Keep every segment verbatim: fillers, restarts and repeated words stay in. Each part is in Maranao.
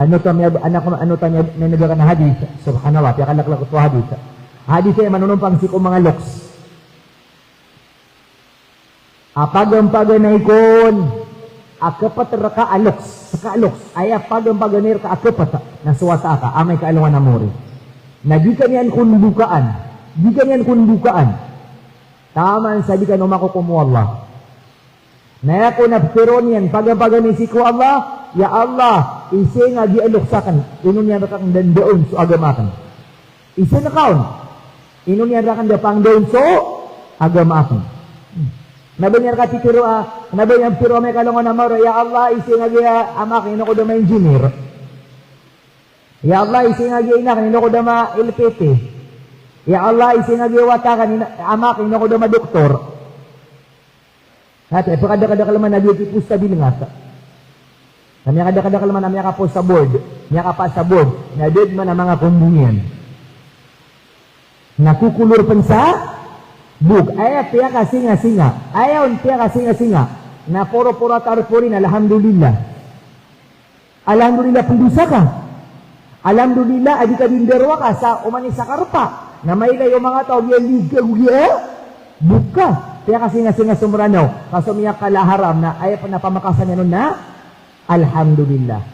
Ano ta miya, ano ta miya, miyaneg aken a hadith. Subhanallah, piyakalaklak oto a hadith. Hadith aya manonompang sii ko manga loks. A pagampaganay kon a kept reka a loks, seka a loks. Aya pagampaganay reka a kept, na so wata ka, amay ka alongan a mori. Na di ka niyan kon bokaan. Di ka niyan kon bokaan. Taman sa di ka no makokom o Allah. Na aya kon a petero niyan, pagampaganay sii ko Allah, ya Allah, isii nga giya loks aken, ino niyan reka den daon so agama aken. Isii na kaon, ino niyan reka den pangdaon so agama aken. Na ba niyan reka petero a, na ba niyan petero amay ka alongan a mori, ya Allah, isii nga giya ama aken, ino ko da ma-engineer. Ya Allah, isii nga giya ina aken, ino ko da ma-L P T. Ya Allah, isii nga giya wata aken, ina, ama aken, ino ko da ma-doktor. Ati, pekadakadakel man a giya ki post a bilngat. Na miyakadakadakel man a miyakapost sa board, miyakapas sa board, na da den man a manga kombong iyan. Na kokolor pen sa bok, aya piyakasingasinga, aya on piyakasingasinga, na poroporo a tarpori na alhamdulillah. Alhamdulillah pendosa ka. Alhamdulillah a di ka di ndarowaka sa oman i saka repa. Na mailay o manga taw a giya liga go giya bok ka. Piyakasingasinga so Meranaw. Ka so miyakala a haram na aya pen a pamakasan iyan on na alhamdulillah.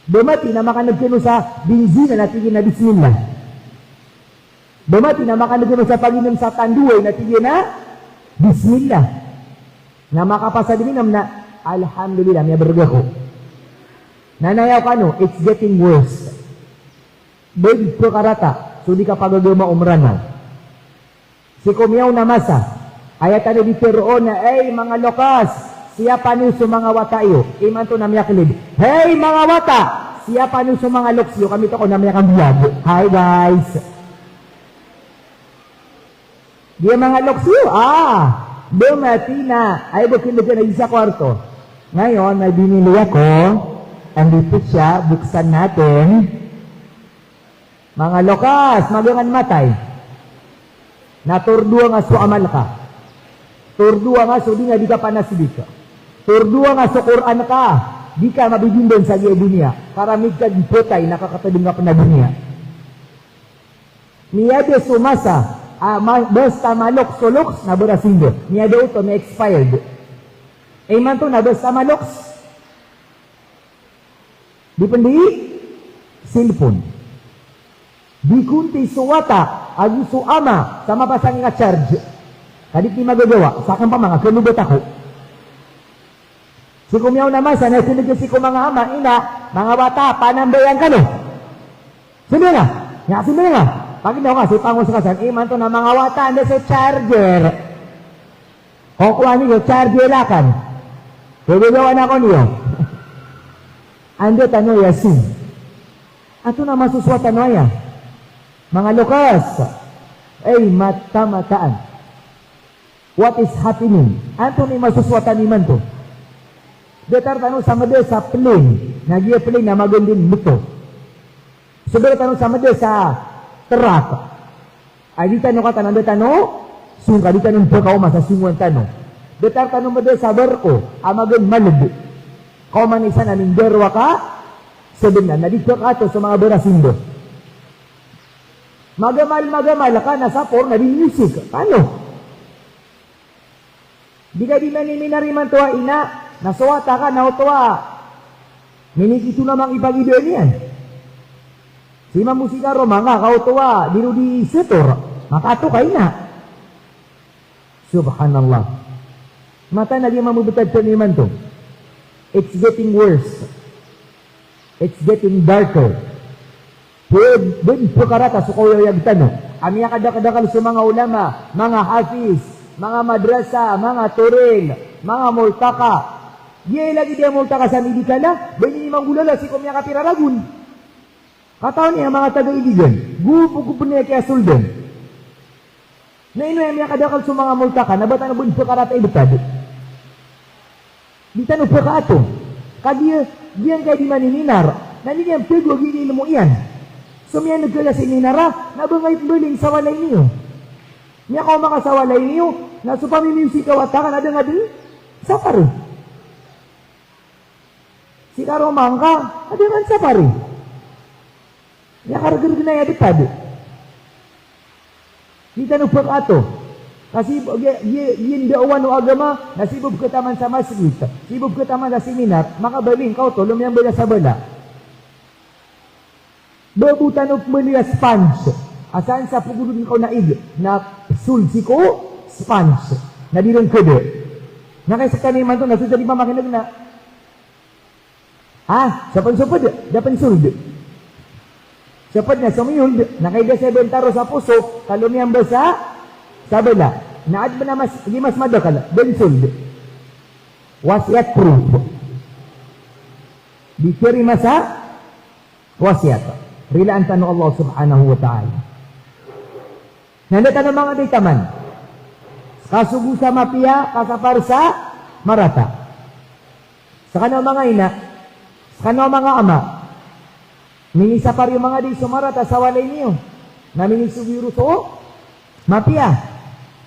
Ba mati na makaneg kano sa benzina na tig iyan a bismillah. Ba mati na makaneg kano sa paginem sa tanduay na tig iyan a bismillah. Na makapasad i minem na alhamdulillah, miyabereg ako. Na nayaw kano, it's getting worse. Bed pekarata so di kapagagama o Meranaw. Sii ko miyaona a masa, aya tano di teroon na, "Ey, manga loks, siyapa niyo so manga wata iyo." Imanto na miyakeled, "Hey, manga wata, siyapa niyo so manga loks iyo." Kami toko na miyakambilag. Hi, guys. Giya manga loks iyo, ah, ba mati na, aya bo kinegen a isa kwarto. Ngayon, may binili ako, andito siya, buksan natin. Manga loks, magangan matay. Na tordoa nga so amal ka. Tordoa nga so di nga di ka panasbik. Tordoa nga so Qur'an ka. Di ka mabibindan sa giya doniya. Karamig ka di petay na kakatadeng ka pen a doniya. Miyada so masa, ah, ma-, basta maloks so loks na berasindo. Miyada oto, mi-expired. Imanto na basta maloks. Di pen di cellphone. Di konti so wata, ago so ama, sa mapasang ka charge. Ka di di magagawa, sa aken pamanga, kalobat ako. Sii ko miyaona a masa na kinegen sii ko manga ama, ina, manga wata, panambayan kano. Sembay nga, ya sembay nga. Paginaw ka, sii pangoskasan, imanto na manga wata, anda so charger. Kokowa niyo, charger aken. Gagawan ako niyo. Anda tano aya sii. Antonaa i masosowat tano aya? Manga loks. Ey, mataan-mataan. What is happening? Antonaa i masosowat tano imanto? Datar tano sa meda sa plane. Na giya plane na magen den beto. Sobra tano sa meda sa truck. Ay di tano katan a da tano songka, di tano pekaoma sa songowan tano. Datar tano meda sa barko a magen maled. Kaoma niyan sa na mindarowaka sebenar na di pekaato so manga barasindo. Magamal, magamal ka na sa poon na di music. Ano? Di ka di maniminar imanto a ina, na so wata ka na oto a minikito na mangipagidaan iyan. Sii mamosika roma nga ka oto a di ro di setor, makaato ka ina. Subhanallah. Mataan a di mamobetad tano imanto. It's getting worse. It's getting darker. Ped, ben pekarata so kaoyagoyag tano. A miyakadakadakel so manga ulama, manga hafiz, manga madrasa, manga toril, manga multaka. Giya lagid a multaka sa Medikal a ba ini manggolawla sii ko miyakapira ragon. Katawan iyan a manga taga Iligan, go, go, go pen iyan kiyasoldan. Na ino aya miyakadakel so manga multaka, na ba tano ben pekarata i betad. Di tano pekaato. Ka giya, giyangkaya di maniminar, na di niyan pegowa giya ilmo iyan. So miyaneg ka sa seminar a, na ba ngka i pembaling sa walay niyo. Miyakaoma ka sa walay niyo, na so pamimiusik a wata ka na da nga den sa paro. Karoma ngka, a di man sapari. Aya kargrgn a aya dpad. Di tano pkaato. Kasi, gi, gi, giya daawa o agama, na sii bo pkhataman sa masgit, sii bo pkhataman sa seminar, makabaling ka oto, lomiyambal a sabala. Ba bo tano pmbali a sponge. Asar sa pgolodn ka on a ig, na sold sii ko sponge. Na di ron kd. Na kay sktano imanto, na so sa di pamakin'g na. Ah, so pn so pd, da pn sold. So pd na so miyold, na kay da sa bntaro sa poso, ka lomiyambal sa sabala. Na adn a mas, di mas madakl, da pn sold. Wasiyat proof. Di kiyarima sa wasiyat. Rilaan tano o Allah subhanahu wa ta'ala. Na anda tano manga di taman. Ska sogo sa mapiya, ka sapar sa marata. Skano manga ina, skano manga ama. Minisapar iyo manga di so marata sa walay niyo. Na minisogo iyo ron so mapiya.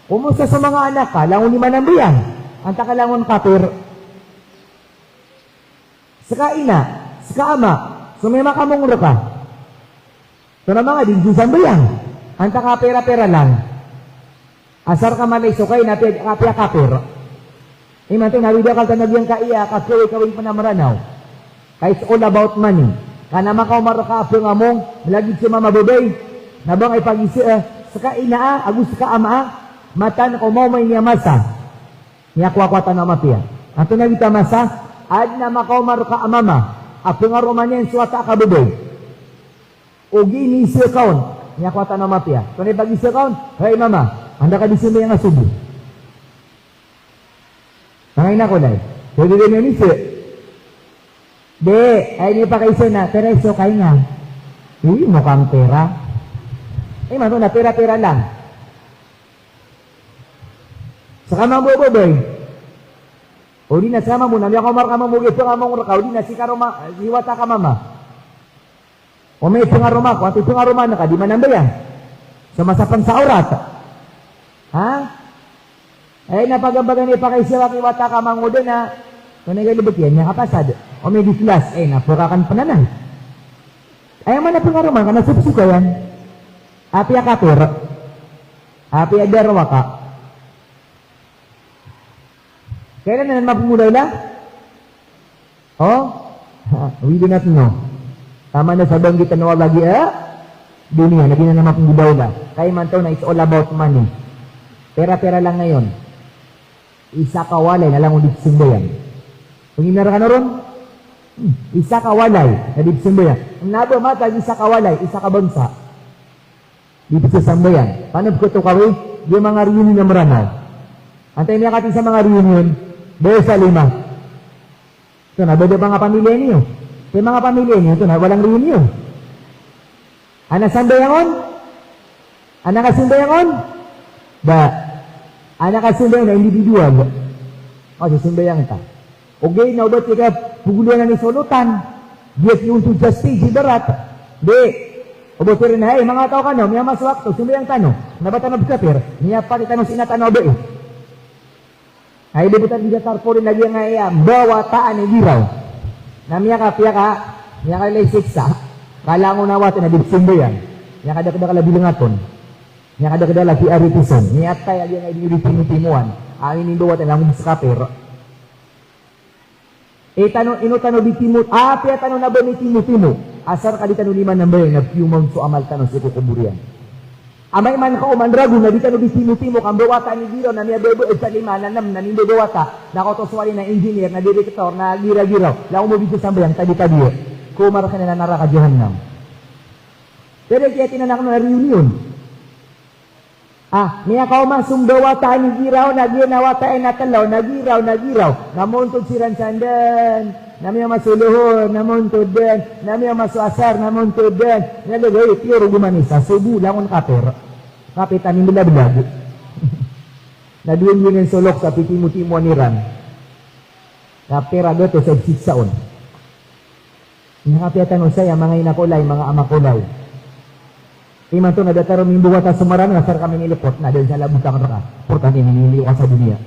Komosta so manga anak ka, langon i manambayang. Antaa ka langon kapir. Ska ina, ska ama, so miyamakamong rka. Tonaa manga di di sambayang. Antaa ka pira-pira lang. Asar ka malay so kaina, apiya, apiya kapir. Imanto na awid akal tano giyangkaya, kagaway-gaway pn a Mranaw. Ka it's all about money. Ka na makaoma rka a pngamong, lagid so mama babay. Na ba ngka ipagisa, eh, ska ina a, ago ska ama a, mataan ka o maoma ini a masa. Miyakowa-kowa tano a mapiya. Antonaa i giyoto a masa, adn a makaoma rka a mama a pngaroma niyan so wata a kababay. Ogaid na isa ka on, miyakowa tano a mapiya. Antonaa i pagisa ka on, hay mama, anda ka di sambayang a sobo? Manga ina ko lay. Pwede din yan isa. Di, ay niyo pakaisa na, pera iso kainga. Ii, mukang pera. Imanto na pera-pera lang. Ska mambo a babay. O di na ska mambo, na miyakaoma rka a mama, ogaid pngamong rka, o di na si karoma, si wata ka mama. O may pngaroma ko, anto i pngaroma ngka, di manambayang. So masa pn sa orat. Ha? Ay, na pagambagan i pakaisa a ki wata ka mangoda na, antonaa i galbk iyan, miyakapasad. O may di klas, ay, na pkakan pn anan. Ay, mana pngaroma ngka na sopsok iyan. Apiya kapir. Apiya darowaka. Kailan anan mapnggolawla? O? Ha, we do not know. Taman a sa banggitan o Allah giya doniya, na di anan mapnggolawla. Ka imanto na it's all about money. Pera-pera lang ngayon. Isa ka walay na langon di pzambayang. Pnginar ka na ron? Hmm, isa ka walay na di pzambayang. Na ba matag isa ka walay, isa ka bangsa. Di pzasambayang. Pano pkatokawi, giya manga reunion a Mranaw. Antaa i miyakateg sa manga reunion, ba sa lima. Antonaa, ba da manga pamilya niyo? Kay manga pamilya niyo, antonaa, walang reunion. Ana sambayang on? Ana kasambayang on? Da. Ana kasambayang na individual. O, so sambayang ta. Ogaid na oba tig a pgoloyan i solotan. Di a kiyontod sa stage ibarat. Di. Oba tig iran a, hay, manga taw kano, miyamaso a wakto, sambayang tano. Na ba tano pkapir, miyapatay tano si ina tano a bai. Ay, di ba tano di tarpori na giyangkaya, ba wataan i giraw. Na miyaka, piyaka, miyakalaylay siksa. Ka langon a wata na di pzambayang. Miyakadakdakl a bilngaton. Miyakadakdakl a piyaritison. Miyatay a giyangkaya di timotimoan. Amin i ba wata na langon di skapir. E tano, ino tano di timo, apiya tano na ba mitimotimo. Asar ka di tano di manambayang na piyomaon so amal tano sii ko kobor iyan. Amay man ka oman ragon na di tano di timotimo, ka mbawataan i giraw na miyababaad sa lima, na nem, na mimbabawata, na kaoto so wali na engineer, na direktor, na giragiraw, langon o ba di sambayang, tadi-tadi. Ko marka na naraka jahannam. Pwede kiya tinanak na reunion. Ah, miyakaoma so mbawataan i giraw, na giya na wata iyan na tlo, na giraw, na giraw. Na montod siran sa ndan, na miyamaso lohor, na montod dn, na miyamaso asar, na montod dn. Na lagay, piyor o goman isa, sobo, langon kapir. Kapir a mimblablab. Na dowan-dowan iyan so loks a pitimotimoan iran. Kapir a gatos a siksa on. Miyakapiya tano saya, manga ina ko lay, manga ama ko lay. Imanto na datar o mimbawata so Mranaw, asar ka minilipot, na dn sa labotang rka. Portanti miniliyo ka sa doniya.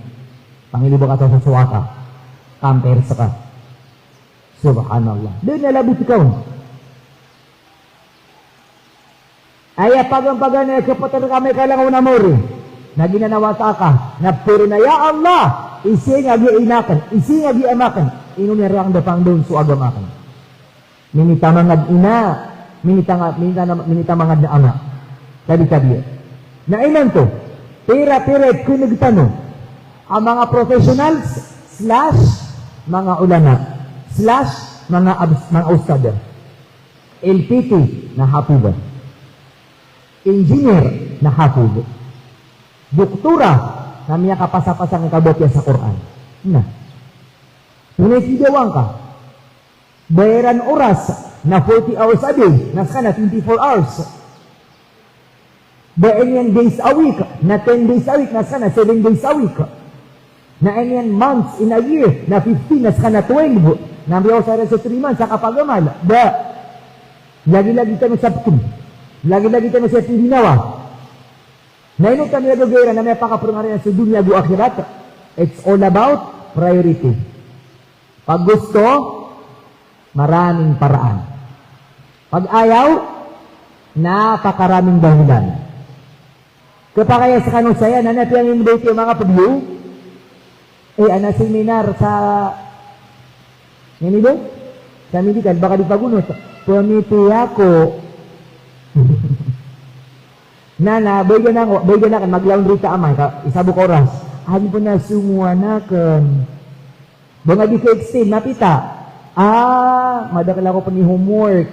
Pangilibot ka sa sosowa ka. Compare ska. Subhanallah. Da a labot ka on. Aya paganpagan a kapatay ka amay ka langon a mori. Na giya na wata ka. Na poro na, "Ya Allah, isii nga giya ina akn, isii nga giya ama akn. Ino niyan rakn da pangndao so agama akn?" Minitamangad ina, minitanga-, minitana-, minitamangad na ama. Tabi-tabi. Na inonto, pira-pira i khneg tano a manga professionals slash manga ulama slash manga abs-, manga ustad. L P T na hafiz. Engineer na hafiz. Doktora na miyakapasapasang i kabatiya sa Qur'an. Na. Pnay kidawang ka. Bayaran oras na forty hours a day, na ska na twenty-four hours. Ba aya niyan days a week, na ten days a week, na ska na seven days a week. Na aya niyan months in a year, na fifteen, na ska na twelve. Na miyaosay ran so three months a kapagamal. Da. Lagilagi tano sa pkn. Lagilagi tano sa tindinawa. Na ino tano iya gagayaran a miyapakaprngariya so doniya ago akhirat? It's all about priority. Pag gusto, maraming paraan. Pag ayaw, napakaraming dahilan. Khapakay a skano saya, na aya piyang-invite iyo manga pd iyo, eh, adn a seminar sa, ini bo? Sa medical, baka di pagonot. Pamiti ako. Na, na, baydan ako, baydan akn, maglaon rita amay ka, isa bo ka oras. Adn pn a songowan akn. Ba nga di ka extend, mapita. Ah, madakl ako pn i homework.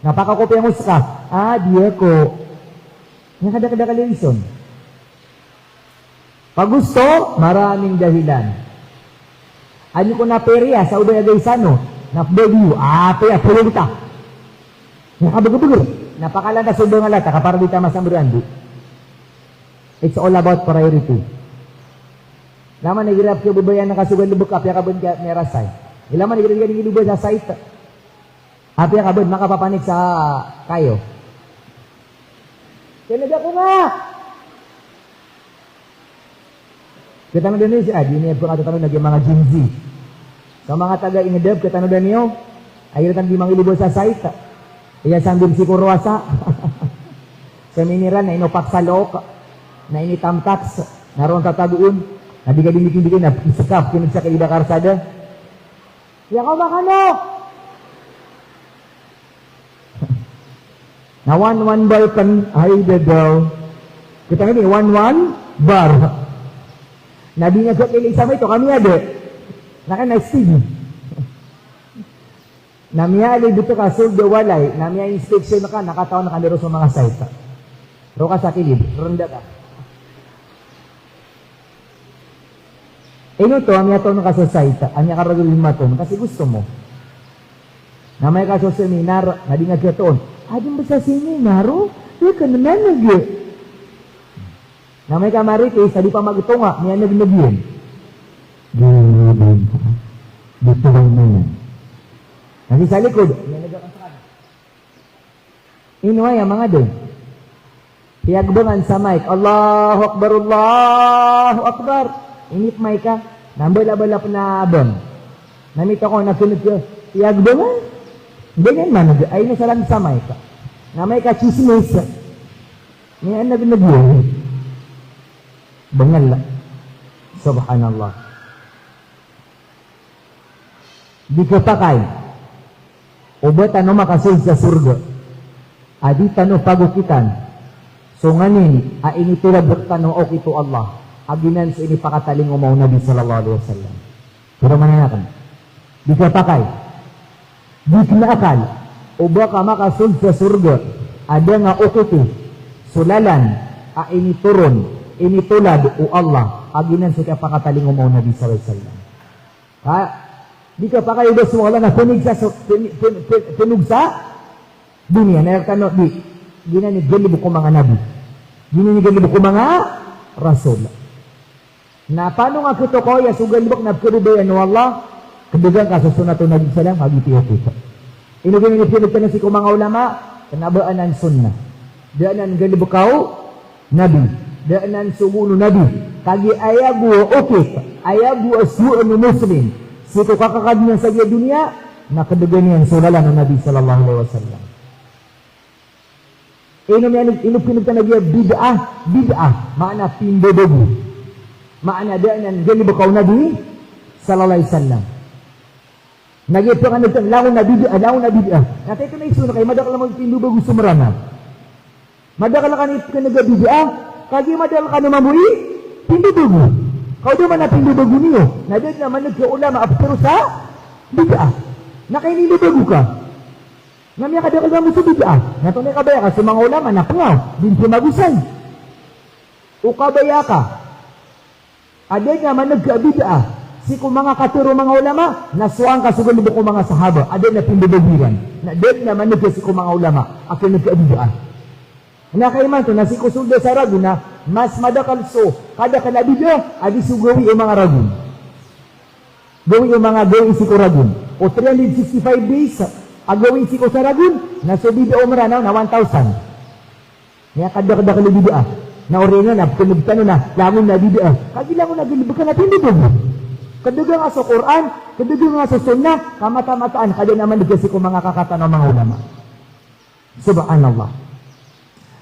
Na pakakopiya ngka ska. Ah, di ako. Miyakadakdakl i reason. Pag gusto, maraming dahilan. Adn ko na pera sa oba aya gay sano, na pd iyo, ah, pera, pera kita. Miyakabgabg. Na pakalantas oba nga lata, ka para di ta masambraan di. It's all about priority. Ilay man igira pkhababayaan ka so galbk, apiya ka bn kiya miyarasay. Ilay man igira di ka di ngilobay sa site. Apiya ka bn makapapanik sa kayo. Kaya na di ako nga. Katanodan iyo si Adi, ini pkatanodan lagi manga Gen Z. Sa manga taga Ingdab, katanodan iyo, ay igira tano di mangilobay sa site. Iya sambil si Kurwasa. Sa miniran, na ino paksa look, na ini tamtaks, na ron tatagoon, na di ka di mikindikin, na iskap, kinigsa ka di ba karsada. Iya ka makano. Na one one bar pen, ay dadaw. Kita ini one one bar. Na di nga so kili sa maito kami ada. Na kan na S T V. Na miyalibot ka so da walay, na miya-inspection ka, na katawan ka daro so manga site. Ro ka sa kilid, renda ka. Ino to, a miyatoon ka so site, a miyakaragol i maton, kasi gusto mo. Na amay ka so seminar, na di nga kiyatoon. Adi mba sa seminar, o? Di ka naman nag- Na amay ka marites, sa di pamagtonga, miyanegneg iyan. Di, di, di. Di tuwang na iyan. Na di sa likod, miyanegneg ka sa kanan. Ino aya manga di. Piyagbangan sa mic, "Allahu Akbar, Allahu Akbar." Inip mic ka, na mbala-bala pen a bang. Na mita ko na keneg ka, piyagbangan. Ganyan man, ay ino sa lang sa mic ka. Na amay ka chismis. Miyanegneg iyan. Bengal. Subhanallah. Di khapakay o ba tano makasold sa sorga a di tano pagokitan so nganin a initolad rektano a okit o Allah, a giyanan so inipakatalingoma o Nabi sallallahu alaihi wasallam. Pero mananakan, di khapakay, di kna akal o ba ka makasold sa sorga a da nga okiti so lalan a initoron, initolad o Allah, a giyanan so kiyapakatalingoma o Nabi sallallahu alaihi wasallam. Ha? Di khapakay o ba so Allah na peneg sa so, pen-, pen-, pen-, peneg sa doniya, na rektano di. Giyanan i galebek o manga nabi. Giyanan i galebek o manga rasul. Na pano nga khatokawi a so galebek na pkhababayaan o Allah, kdagang ka so sunnat o Nabi sallam, kagiya piya kita. Ino giyanan i piyapd tano sii ko manga ulama, kna ba anan sunnah. Da anan galebeka o Nabi. Da anan sogoon o Nabi. Kagiya aya bo a okit, aya bo a sowaan o Muslim sii ko kakakadn iyan sa giya doniya, Na kdgan iyan so lalan o Nabi sallallahu alaihi wasallam. Ino miyan, ino pnggtana giya bid'ah, bid'ah, maana pimbabago. Maana da anan galbk o Nabi sallallahu alaihi wasallam. Na giya pkhanggtana langon a bid'ah, langon a bid'ah. Na kaito na iso na kay madakl a mapimbabago so Mranaw. Madakl kano i pkhanggtana bid'ah, kagiya madakl kano mambo i pimbabago. Kagiya da man a pimbabago niyo, na da dn a manggtana a ulama a ptharo sa bid'ah. Na kaini mbabago ka. Na miyakadakl mambo so bid'ah. Na tonaa i kabaya ka so manga ulama na pngaw, di pmagosay. O kabaya ka a da dn a manggtana a bid'ah sii ko manga katharo o manga ulama, na sowaan ka so galbk o manga sahaba a da dn a pimbabago iran. Na da dn a manggtana sii ko manga ulama a khanggtana a bid'ah. Na kaimanto na sii ko sold sa ragon na mas madakl so kadakl a bid'ah a di so gawii o manga ragon. Gawii o manga gawii sii ko ragon. O three hundred sixty-five days a gawii sii ko sa ragon, na so bid'ah o Mranaw na one thousand. Miyakadakdakl i bid'ah. Na oriyan iyan a pkhanggtana na langon a bid'ah. Kagiya langon a galbk na pimbabago. Kdgan ka so Qur'an, kdgan ka so sunnah, kamata-mataan ka da dn a manggtana sii ko manga kakatan o manga ulama. Subhanallah.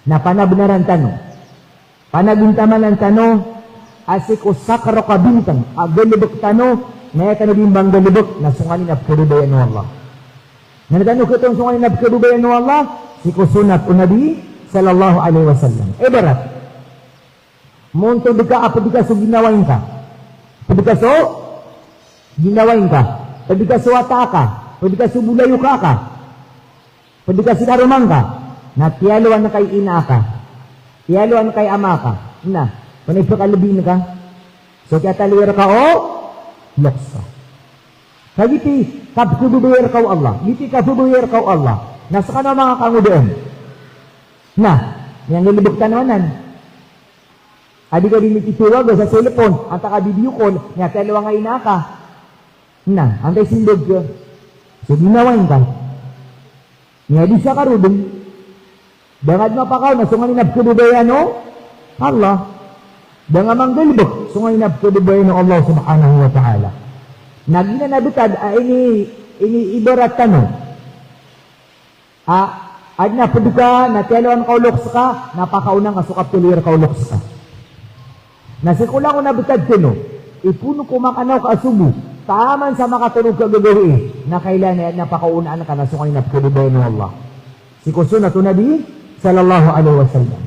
Na panabnaran tano, panagontamanan tano a sii ko sakar o kabintang a galbk tano, na aya tano dii manggalbk na so nganin a pkhababayaan o Allah. Na da tano khatoon so nganin a pkhababayaan o Allah, sii ko sunnat o Nabi sallallahu alaihi wasallam. Ibarat, montod ka a pd ka so ginawa ingka. Pd ka so ginawa ingka. Pd ka so wata aka. Pd ka so bolayoka aka. Pd ka sii ko roma ngka, na tiyalowan ka i ina aka, tiyalowan ka i ama aka, na, pn i pkhalbi ngka so kiyatalowi rka o loks ka. Kagiya giyoto i kapkhababayaan rka o Allah, giyoto i kapkhababayaan rka o Allah. Na skano a manga kangodaan. Na, miyanggalbk tano anan. A di ka dii mititowag sa cellphone, antaa ka video call, na tiyalowan ka i ina aka. Na, antaa i simbag ka? So ginawa ingka. Miyadisa ka roo dn. Da nga dn mapakaon a so nganin a pkhababayaan o Allah. Da nga manggalbk so nganin a pkhababayaan o Allah subhanahu wa ta'ala. Na giyanan a btad a ini, iniibarat tano. A, adn a pd ka, na tiyalowan ka o loks ka, na pakaonan ka so kaptalowi rka o loks ka. Na sii ko langon a btad tano, ipoon ko makanaw ka a sobo, taman sa makatonog ka gagawii, na kailangan na pakaonaan ka na so nganin a pkhababayaan o Allah. Sii ko sunnat o Nabi sallallahu alaihi wasallam.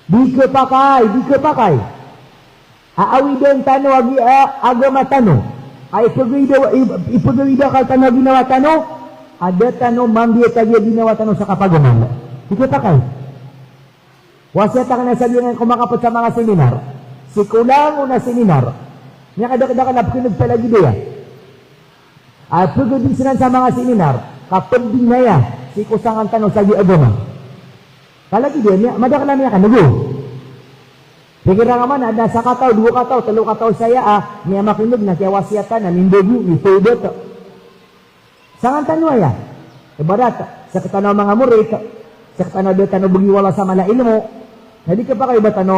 Di khapakay, di khapakay a awidan tano a gi-, a, agama tano. A ipagawida, i, ipagawida akal tano a ginawa tano, a da tano mambiyatad a ginawa tano sa kapagamal. Di khapakay. Wasiyat akn a sa giyangkai ko makapt sa manga seminar. Sii ko langon a seminar. Miyakadakdakl a pkhanggtana lagid iyan. A pagadi sa manga seminar, kapd dn aya sii ko sangan tano sa giya agama. Kalagid iyan, miya-, madakl a miyakan'g. Pikira ngka man a adn a sakataw, dowa kataw, tlo kataw saya a miyamakin'g na kiyawasiyatan a mimbago, mitawbat. Sangan tano aya. Ibarat, sktano a manga morit, sktano a da tano bgi wala sa mala a ilmo. Na di khapakay o ba tano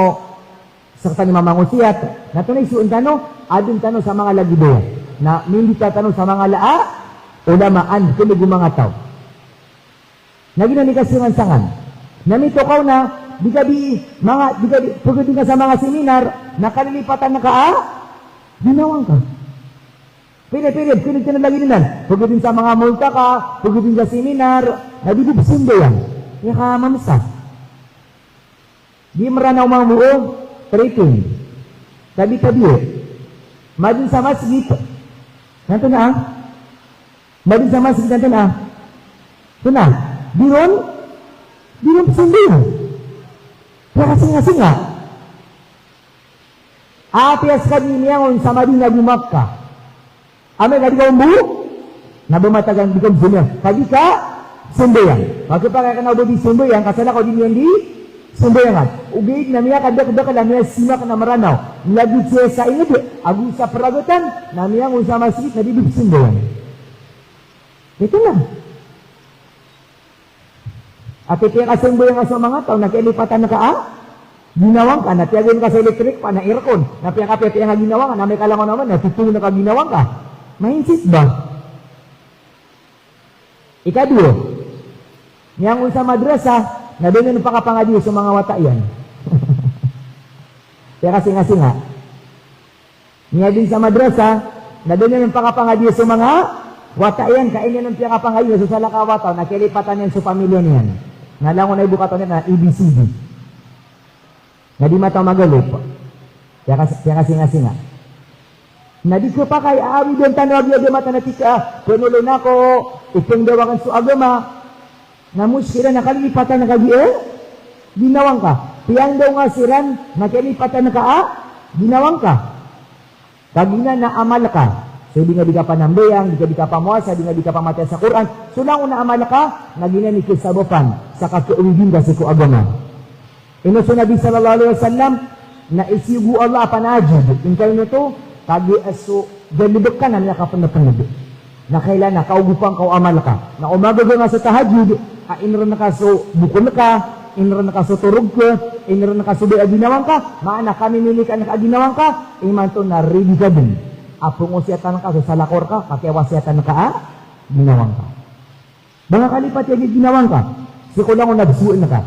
sktano i mamangosiyat, na tonaa i soon tano, adn tano sa manga lagid iyan. Na mimbita tano sa manga la a ulama, an kn go manga taw. Na giyanan i kasangansangan. Na mitokaw na, di ka di, manga, di ka di, pagadi ka sa manga seminar, na kalilipatan ka a ginawa ngka. Pd, pd, pd, pd lagid anan. Pagadi sa manga multaka, pagadi sa seminar, na di bo pzambayang. Aya ka mamsa. Di Mranaw mambo o tripping. Tabi-tabi. Madn sa masgit. Antonaa? Madn sa masgit antonaa? Antonaa? Di ron, di ron pzambayang. Aya kasingasinga. Apiya skaniyan miyangon sa Madina go Makkah. Amay ka di ka ombo, na ba matagan di ka mzambayang. Ka di ka sambayang. Ka khapakay ka na o ba di sambayang, ka salakaw di niyan di sambayangan. Ogaid na miyakadakdakl a miyasimak na Mranaw. Lagid saya sa ingd, ago sa pragatan, na miyangon sa masgit, na di di sambayang. Ito na. Ati piyakasambayang ka sa manga taw, na kiyalipatan ka a ginawa ngka, na tiyagn ka sa electric fan, na aircon, na piyakapiyapiya nga ginawa ngka, na amay ka langon aman, na titong na ka ginawa ngka. Mindset ba? Ikadowa, miyangon sa madrasa, na da niyan pakapangadiya so manga wata iyan. Piyakasingasinga. Miyadn sa madrasa, na da niyan pakapangadiya so manga wata iyan, ka aya niyan piyakapangadiya so salakaw a wata, na kiyalipatan iyan so pamilya niyan. Na langon a ibo katawan iyan na A B C D. Na di mataw magalip. Piyakas-, piyakasingasinga. Na di khapakay a awidan tano a giya da matanatika, pnolon ako, ipngdaw akn so agama. Na muskila na kalilipatan ka a giya, eh, ginawa ngka. Piyangdaw ngka siran, na kalilipatan ka a ginawa ngka. Ka giyanan na amal ka. So di nga di kapanambayang, di nga di kapamowasa, di nga di kapamatiya sa Qur'an. So langon a amal ka, na giyanan i kasabapan sa kakawidin ka sii ko agama. Ino so Nabi sallallahu alaihi wasallam, na isiyogo o Allah a panahajjud. Ingka ino oto, kagiya so galbk ka na miyakapnpnb. Na kailangan na kaogopan ka o amal ka. Na o magaga nga so tahajjud, a inrn ka so bokol ka, inrn ka so torog ka, inrn ka so baya a ginawa ngka, maana kamimilikan ka a ginawa ngka, imanto na ready ka dn a pngosiyatan ka so salakaw rka, ka kiyawasiyatan ka a ginawa ngka. Ba nga kalipati a ginawa ngka sii ko langon a bsoon ka.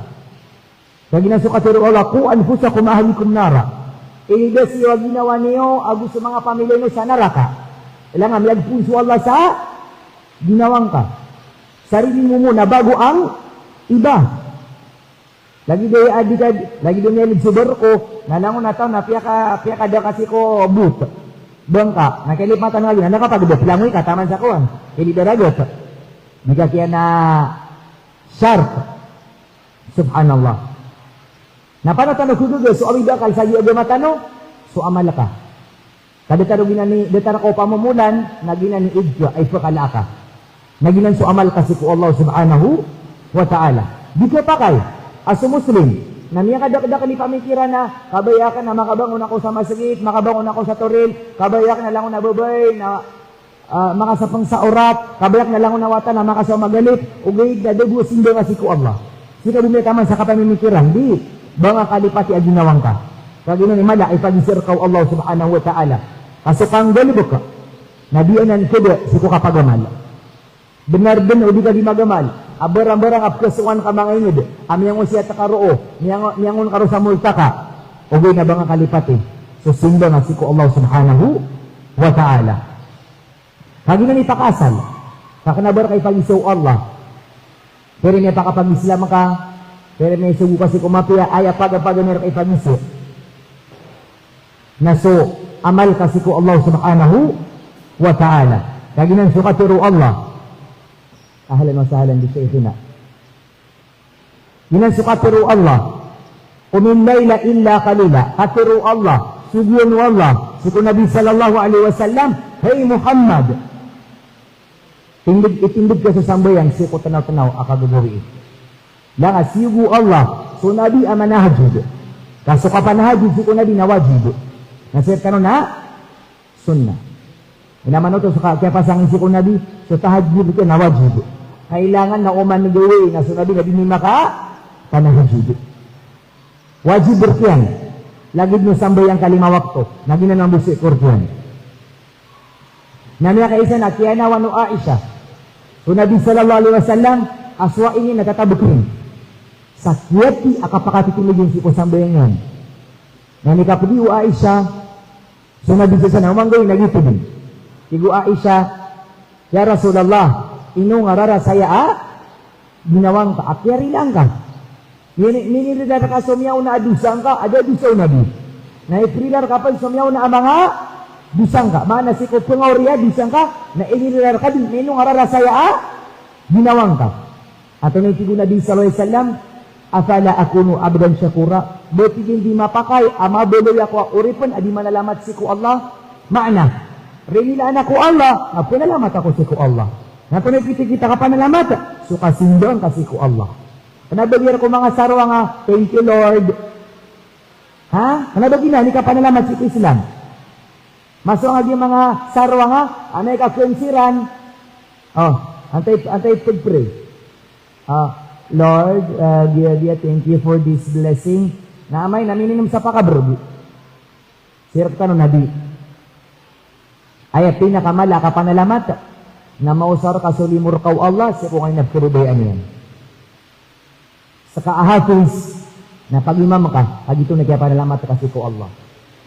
Ka giyanan so katharo o Allah, "Qu anfusakum wa ahlikum nara." Ildas iyo a ginawa niyo ago so manga pamilya niyo sa naraka. Ilay nga miyagpoon so Allah sa ginawa ngka. Sarili mo mona bago ang iba. Lagid o aya a di ka, lagid o miyalid so barko, na langon a taw na piyaka-, piyakada ka sii ko boat. Bangka, na kalipatan ka giyanan, na kapagdap langoy ka taman sa kowan. Kili daragat. Di ka kiyan a shark. Subhanallah. Na pano tano khagaga so awid a akal sa giya agama tano, so amal ka. Ka datar o giyanan i, datar ka o pamomolan, na giyanan i id ka, ay pkala ka. Na giyanan so amal ka sii ko Allah subhanahu wa ta'ala. Di khapakay a so Muslim, na miyakadakdakl i pamikiran a, kabaya akn na makabangon ako sa masgit, makabangon ako sa toril, kabaya akn na langon a babay, na ah, makasapng sa orat, kabaya akn na langon a wata na makasowa magalip, ogaid na da bo a simba nga sii ko Allah. Sii ka bo miyataman sa kapamimikiran, di, ba nga kalipati a ginawa ngka. Ka giyanan i mala a ipagiza rka o Allah subhanahu wa ta'ala. Ka so kanggalbk, na di anan khada sii ko kapagamal. Bnar dn o di ka di magamal, a barang-barang a pkhasowan ka manga ingd, a miyangosiyat ka roo, miyang-, miyangon ka roo sa multaka. Ogaid na ba nga kalipati so simba nga sii ko Allah subhanahu wa ta'ala. Ka giyanan i pakaasal, ka kna ba rka ipagiza o Allah. Pira i miyapakapag-Islam ka, pira i miyasogo ka sii ko mapiya, aya pagapaganay rka ipagiza na so amal ka sii ko Allah subhanahu wa ta'ala. Ka giyanan so katharo o Allah. Ahlan wa sahlan bi shaykhina. Giyanan so katharo o Allah, "Qumil layla illa qalila." Katharo o Allah, sogoan o Allah sii ko Nabi sallallahu alaihi wasallam, "Hay Muhammad, tindg, itindg ka so sambayang sii ko tnaw-tnaw a kagagawii." Langon a siyogo o Allah so Nabi a manahajjud. Ka so kapanahajjud sii ko Nabi na wajib. Na sii rktano na sunnah. Ina manoto so ka-, kiyapasang sii ko Nabi, so tahajjud iyan na wajib. Kailangan na oman gawii na so Nabi na di niyan makapanahajjud. Wajib rkiyan, lagid o sambayang ka lima wakto, na giyanan mambo sii ko rkiyan. Na miyakaisa na kiyanawan o Aisha so Nabi sallallahu alaihi wasallam a so ai niyan na tatabkn sa kiyati a kapakatitindg iyan sii ko sambayang iyan. Na inikapdi o Aisha so Nabi sa sana, oman gawii na giyoto dn. Tig o Aisha, "Ya Rasulullah, ino nga rarasaya a ginawa ngka a kiyarila ngka? Mini-, minirila rka so miyaona a dosa ngka, a da a dosa o Nabi. Na ipirila rka pn so miyaona a manga dosa ngka. Maana sii ko pngaori a dosa ngka, na inirila rka dn, na ino nga rarasaya a ginawa ngka?" Antonaa i tig o Nabi sallallahu alaihi wasallam, "Afala akunu abdan shakura?" Ba tig iyan di mapakay a mabaloy ako a oripn a di manalamat sii ko Allah? Maana, rinilaan ako o Allah, na panalamat ako sii ko Allah. Na antonaa i pitharo kita a kapanalamat? So kasimba ngka sii ko Allah. Kna ba giyangkai manga sarwang a, "Thank you, Lord." Ha? Kna ba giyanan i kapanalamat sii ko Islam? Masong a giya manga sarwang a, amay ka kn siran. O, antaa i, antaa i pag-pray? Ah, Lord, ah, giya, giya, thank you for this blessing. Na amay na mininm sa pakabrg. Sii rktano na di. Aya pinakamala a kapanalamat, Na maosar ka so limo rka o Allah sii ko kaniyan a pkhababayaan iyan. Ska a hafiz, na pag-imam ka, kagiya oto na kiyapanalamat ka sii ko Allah.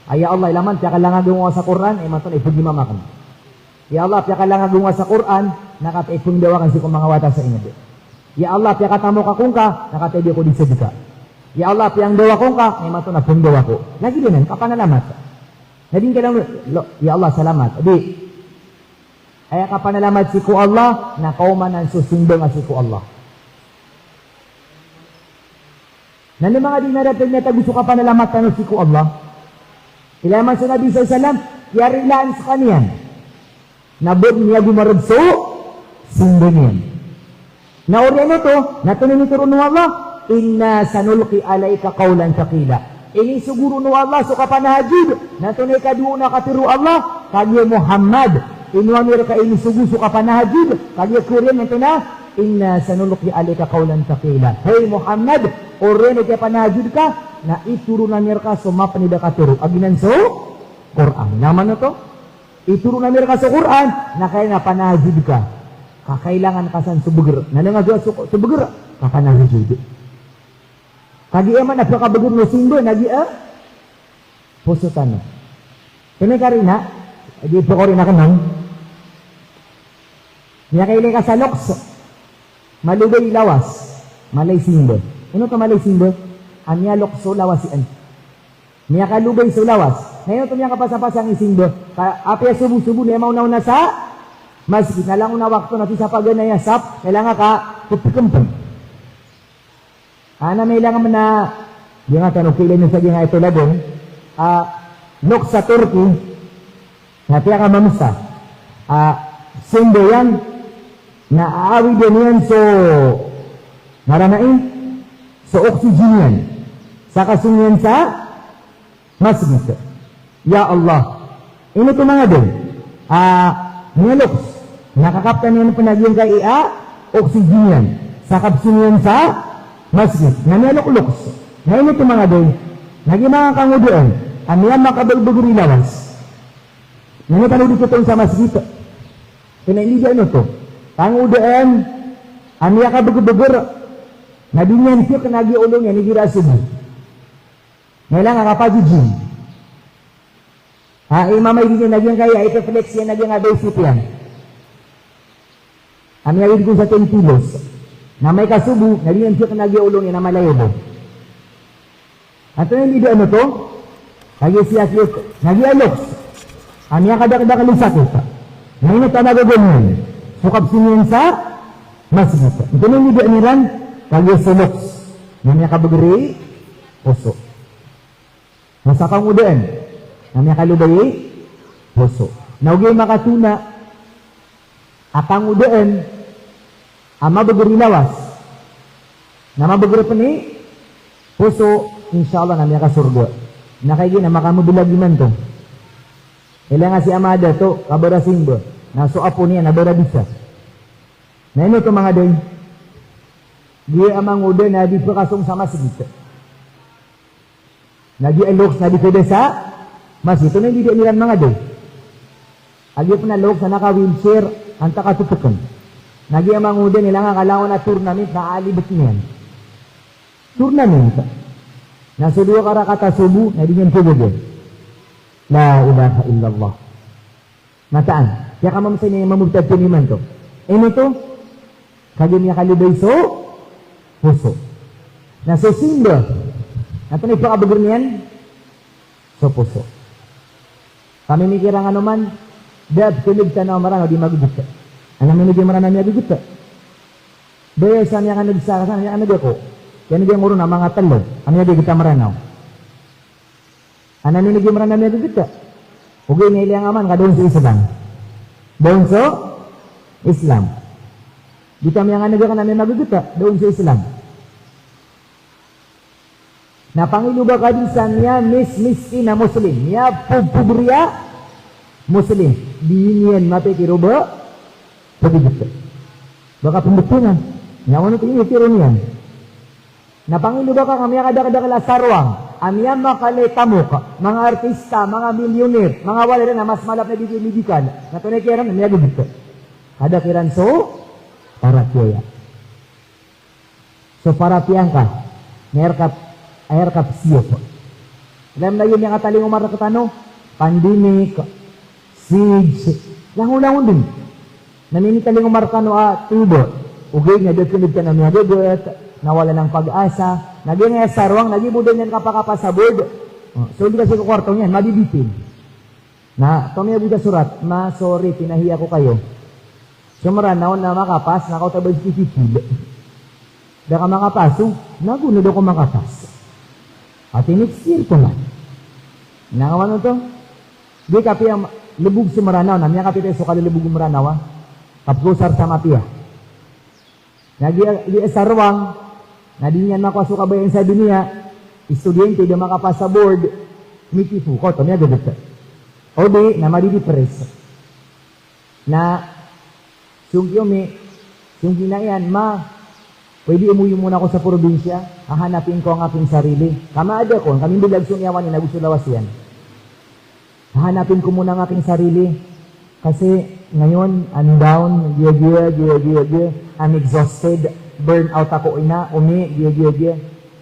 A ya Allah, ilay man piyakalangagowa ngka sa Qur'an, imanto na ipag-imam akn. Ya Allah, piyakalangagowa ngka sa Qur'an, na katii pnggdaw akn sii ko manga wata sa ingd. Ya Allah, piyakatamok ako ngka, na katii di ako di sadka. Ya Allah, piyanggdaw ako ngka, na imanto na pnggdaw ako. Lagid anan, kapanalamat. Na di ngka lang, lo, ya Allah, salamat. Di. Aya kapanalamat sii ko Allah, na kaomanan so simba ngka sii ko Allah. Na ino manga di na datar a miyatago so kapanalamat tano sii ko Allah? Ilay man so Nabi sallallahu alaihi wasallam, kiyarilaan skaniyan na ba dn miyagomarg so simba niyan. Na oriyan oto, na antonaa i initoron o Allah, "Inna sanulqi alayka qawlan thaqila." Inisogo ron o Allah so kapanahajud, na antonaa i kadowa on a katharo o Allah, kagiya Muhammad. Ino ami rka inisogo so kapanahajud, kagiya oriyan antonaa, "Inna sanulqi alayka qawlan thaqila." Hay Muhammad, oriyan o kiyapanahajud ka, na itoron ami rka so mapnid a katharo. A giyanan so Qur'an. Na mano oto? Itoron ami rka so Qur'an, na kaya na panahajud ka. Ka kailangan ka san so bgr. Na ino nga so, so bgr, ka panahajud. Kagiya man a pkabgr o simba, na giya poso tano. Kna karina, di pkori na kna. Miyakailay ka sa loks, malobay i lawas, mala i simba. Ino oto mala i simba? A miyaloks so lawas iyan. Miyakalobay so lawas. Na ino oto miyakapasapasang i simba? Ka, apiya sobo-sobo na aya maonaona sa masgit. Na langon a wakto na sii sa paganay a sap, na ilay nga ka ptpkn pn. Ana, na ilay nga mna, di nga tano kilay na sa di nga ito lagon. A, loks sa Turkey, na piyakamamosa a simba iyan, na aawid iyan so, ngaran ai, so oxygen iyan. Sa kasong iyan sa masgit. Ya Allah. Ino oto manga day? A, miyaloks. Na kakaptan iyan pn a giyangkai a oxygen iyan. Sa kabsong iyan sa masgit. Na miyalokloks. Na ino oto manga day? Na giya manga kangodaan a miyamakabgbgr i lawas. Na ino tano di totoon sa masgit? Kna i di daan oto. Kangodaan a miyakabgbgr. Na di niyan feel kna a giya olo niyan igira a sobo. Na ilay nga kapajijin. A, imamay di niyan a giyangkai a ipflex iyan a giyangkai a bicep iyan. A miyawid kon sa ten kilos. Na amay ka sobo, na di niyan feel kna a giya olo niyan a mala i olo. Antonaa i di daan oto? Kagiya sii a feel, na giya loks a miyakadakdakl i sakit. Na ino oto a magaga niyan? So kabsong iyan sa masgit. Antonaa i di daan iran? Kagiya so loks na miyakabgr i poso. Na sa kangodaan na miyakalobay i poso. Na ogaid makatona a kangodaan a mabgr i lawas, na mabgr pn i poso, insha Allah na miyakasorga. Na kagiya na makamablag imanto. Ilay nga si ama a dato, kabarasimba, na so apo niyan na barabisa. Na ino oto manga day? Giya a mangoda na di pkasong sa masgit. Na giya loks na di pd sa masgit. Oto na i di daan iran manga day. A giya pn a loks na naka-wheelchair, antaa ka totokn. Na giya mangoda na ilay nga kalangon a tournament na aalibtn iyan. Tournament. Na so dowa ka rakaat a sobo na di niyan pagaga. La ilaha illallah. Mataan, kiyakamamsa niyan mamobtad pn imanto. Ino oto? Kagiya miyakalobay so poso. Na so simba, na antonaa i pakabgr niyan? So poso. Pamimikiran kano man, da a pkhan'g tano a Mranaw di maggt. Ana min'g i Mranaw a miyaggt? Baya sa miyakan'g sa, sa miyakan'g ako. Kiyan'g iyan ko ron a manga tlo a miyaggt a Mranaw. Ana min'g i Mranaw a miyaggt? Ogaid na ilay nga man ka da on so Islam. Da on so Islam. Di ka miyan'g akn a miyamaggt, da on so Islam. Na pangiloba ka di sa miyamismiskin a Muslim, miyapobpobri a Muslim. Di niyan mapikir o ba paggt. Ba ka pmbtngan. Na ino oto i initiro niyan? Na pangiloba ka a miyakadakdakl a sarwang a miyamakalay tamok, manga artista, manga milyonir, manga walay ran a mas malapn a di medikal. Na antonaa i kiyaran? Miyaggt. Kada kiran so paratiyaya. So paratiyaya ngka, na aya rka, aya rka psiyop. Lagid o miyakatalingoma rktano, pandemic, siege, langon-langon dn. Na minitalingoma rktano a tiyoba, ogaid na da kn dn tano miyagagat, na wala nang pag-asa, na giya nga aya sarwang, na giya bo da niyan kapakapasabod. O, so di ka sii ko kwarto niyan, mabibitin. Na, tomiyago sa surat, ma, sorry, pinahiya ko kayo. So Mranaw na makapas, na kaoto ba sii ko pipil. Da ka makapas, o, nago na da ko makapas. Ati next year ko man. Na kawan oto, di kapiya lbog so Mranaw, na miyakapiya so kalilbog o Mranaw, a. Kapgosar sa mapiya. Na giya, giya sarwang, na di niyan makowa so kabayaan sa doniya, estudyante da makapas sa board, mitipo, kaoto miyagagat. O di, na madidipress. Na, song ki omi, song ki ina iyan, ma, pwede umuwi muna ako sa probinsya, hahanapin ko ang aking sarili. Kamaada ko, kamimblag so niyawa niyan, ago so lawas iyan. Hahanapin ko muna ang aking sarili. Kasi ngayon, I'm down, giya, giya, giya, giya, giya. I'm exhausted. Burn out ako, ina, omi, giya, giya, giya.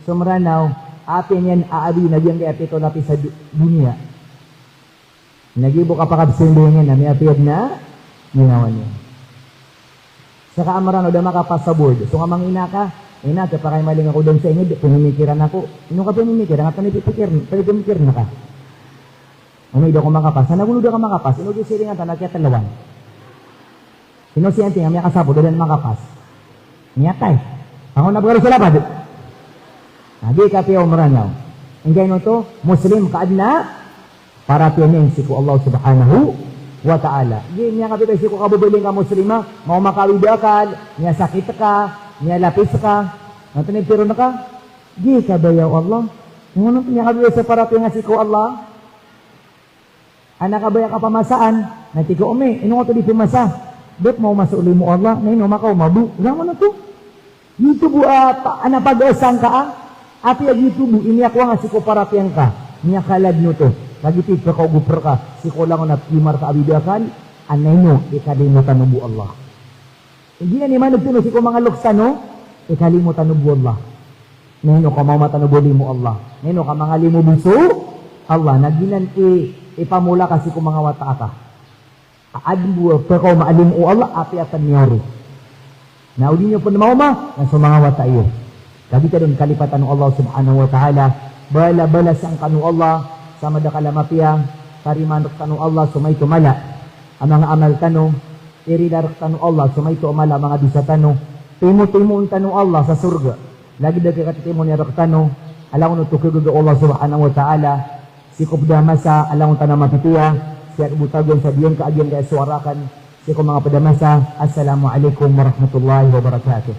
So Mranaw, apiya niyan aabi na giyangkai a pito lapis sa du-, doniya. Na giya bo kapakabsembay niyan, na miyapiya dn a ginawa niyan. Saka a Mranaw da makapas sa board. So nga mangina ka, ina, kiyapakaimalinga ko dn sa ingd, pmimikiran ako. Ino ka pmimikiran? Antonaa i pipikir, pmimikiran ka? Omi, da ako makapas. Sa nago da ka makapas, ino di siringan tano a kiyatlowan? Ino siyanting a miyakasapod a da dn makapas? Miyatay. Pangon a bgaro sa lapad. Na, di kapiya o Mranaw. Ingka ino oto, Muslim ka adn a paratiyaya niyan sii ko Allah Subhanahu wa Ta'ala. Di miyakapiya sii ko kababaloy ka Muslima, maoma ka a awid a akal, miyasakit ka, miyalapis ka. Na antonaa i ptharoon ka? Di kabaya o Allah. Ino oto miyakapiya sa paratiyaya nga sii ko Allah. Ana kabaya ka pamasaan, na tig ka, omi, ino nga oto di pmasa? Da pman maoma so limo o Allah, na ino makaoma bo? Langon oto. Giyoto bo a, pa-, ana pag-asa ngka a, apiya giyoto bo i miyakowa nga sii ko paratiyaya ngka, miyakalad oto. Lagid i pkaogop rka sii ko langon a pgimar ka awid a akal, ana ino i kalimo tano bo o Allah. Giyanan i man'g tano sii ko manga loks tano, i kalimo tano bo o Allah. Na ino ka maoma tano bo o limo o Allah. Na ino ka mangalimo bo so Allah. Na giyanan i, i pamola ka sii ko manga wata aka. Adn bo a pkaoma a limo o Allah, apiya pn miyaori. Na o di niyo pn maoma, na so manga wata iyo. Kagiya dn kalipatan o Allah Subhanahu wa Ta'ala, bala-, balasan kano o Allah sa madakl a mapiya, tarimaan rktano o Allah so maito mala a manga amal tano, irila rktano o Allah so maito mala a manga dosa tano, timo-timoon tano o Allah sa sorga, lagid a kiyakatitimoon iyan rktano, a langon oto kagaga o Allah Subhanahu wa Ta'ala, sii ko pd a masa a langon tano a mapitiya, sii ko botagon sa giyangkai a giyangkai a so arakan, sii ko manga pd a masa. Assalamu alaikum warahmatullahi wabarakatuh.